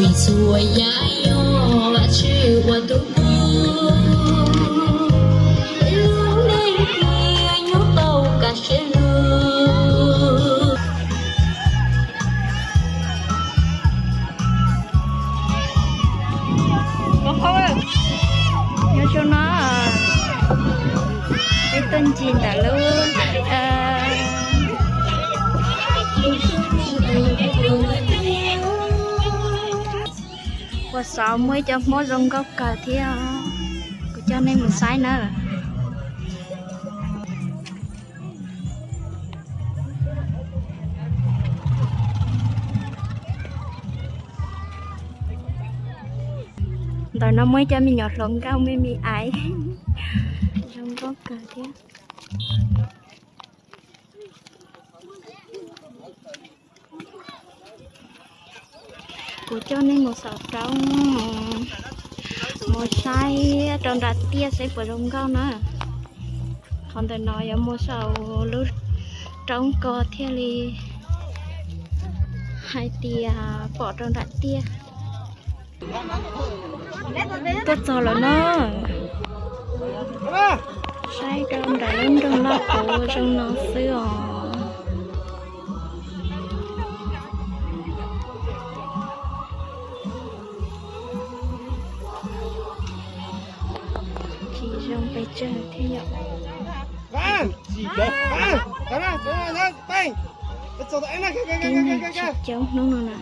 Vim txhua yam yog Vajtswv ua tub, lub neej tiag nyob tau kaj siab lug. Nyob zoo no, peb tuaj ncig ntawm lub, ua xov muaj ib co hmoob zoo nkauj kawg thiab, kuv coj nej mus saib na. Ntawm no muaj ib co me nyuam hluas nkauj me me aiv, zoo nkauj kawg thiab. Kuv coj nej mus saum roob, mus saib rau nram tiaj saib puas zoo nkauj na. Qhov ntawm no yuav mus saum lub roob ko thiaj li hais tias pom rau nram tiaj. Tuaj txog lawm na. Saib rau nram lub nroog Laj Puv zoo no xwb os. Tsis zoo pes tsawg thiab yom. Tib neeg tsis coob hnub no na.